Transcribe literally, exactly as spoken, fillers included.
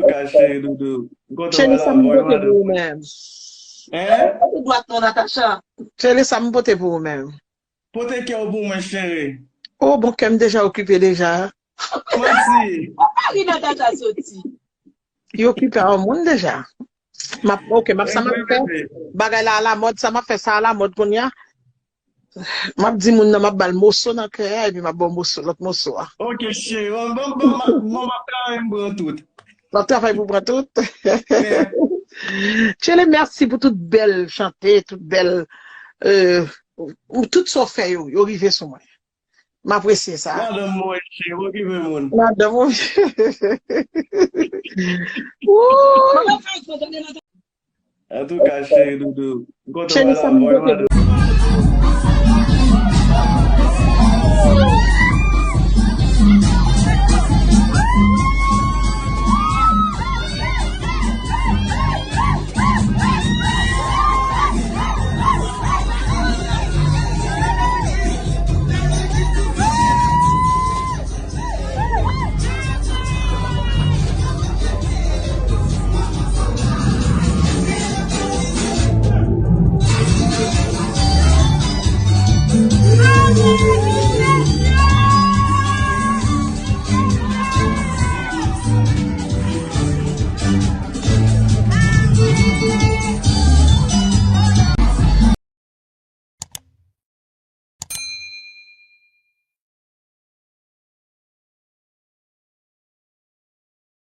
Antouka, cheri doudou, m kontan wè lavwa w, madanm. Cheri, sa m pote pou ou menm? Hein? Pote dwat non, Natacha. Cheri, sa m pote pou ou menm? Pote kè w pou mwen, cheri. Oh, bon, kè m deja okipe deja. Manti. Mari Natacha soti. Yo okipe a yon moun deja. M ap, ok, m ap sa m ap fè. Bagay la alamòd, sa m ap fè, sa alamòd kounye a. M ap di moun nan, m ap ba l moso nan kè a, epi m ap ba w moso, lòt moso a. Ok, cheri. Bon, bon, bon, bon, m ap travay, m pran tout. W ap travay pou pran tout. Tchele, mèsi pou tout bèl chante, tout bèl, euh, tout sa w fè yo, yo rive sou mwen. M apresye sa. Madanm mwen, cheri, okipe moun. Madanm mwen. Antouka, cheri doudou, m kontan wè lavwa w, madanm.